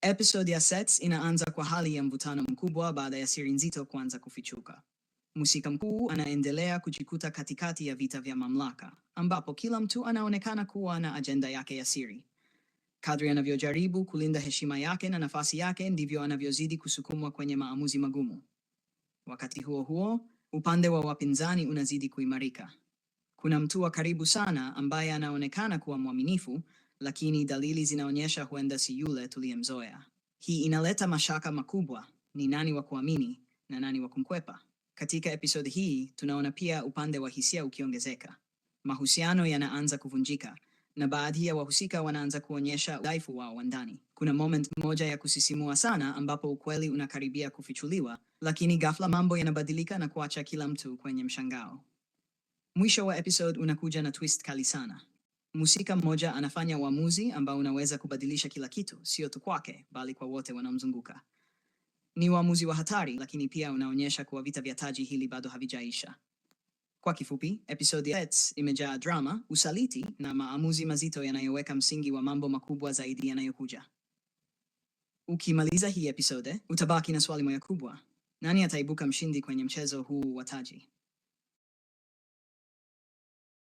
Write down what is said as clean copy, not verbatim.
Episode ya Sets inaanza kwa hali ya mvutano mkubwa baada ya siri nzito kuanza kufichuka. Mhusika mkuu anaendelea kujikuta katikati ya vita vya mamlaka, ambapo kila mtu anaonekana kuwa na ajenda yake ya siri. Kadri anavyojaribu kulinda heshima yake na nafasi yake, ndivyo anavyozidi kusukumwa kwenye maamuzi magumu. Wakati huo huo, upande wa wapinzani unazidi kuimarika. Kuna mtu wa karibu sana ambaye anaonekana kuwa mwaminifu, lakini dalili zinaonyesha huenda si yule tuliyemzoea. Hii inaleta mashaka makubwa: ni nani wa kuamini na nani wa kumkwepa? Katika episodi hii tunaona pia upande wa hisia ukiongezeka. Mahusiano yanaanza kuvunjika na baadhi ya wahusika wanaanza kuonyesha udhaifu wao wa ndani. Kuna moment moja ya kusisimua sana ambapo ukweli unakaribia kufichuliwa, lakini ghafla mambo yanabadilika na kuacha kila mtu kwenye mshangao. Mwisho wa episode unakuja na twist kali sana. Mhusika mmoja anafanya uamuzi ambao unaweza kubadilisha kila kitu, sio tu kwake, bali kwa wote wanaomzunguka. Ni uamuzi wa hatari, lakini pia unaonyesha kuwa vita vya taji hili bado havijaisha. Kwa kifupi, episode ya Pets imejaa drama, usaliti na maamuzi mazito yanayoweka msingi wa mambo makubwa zaidi yanayokuja. Ukimaliza hii episode, utabaki na swali moja kubwa: nani ataibuka mshindi kwenye mchezo huu wa taji?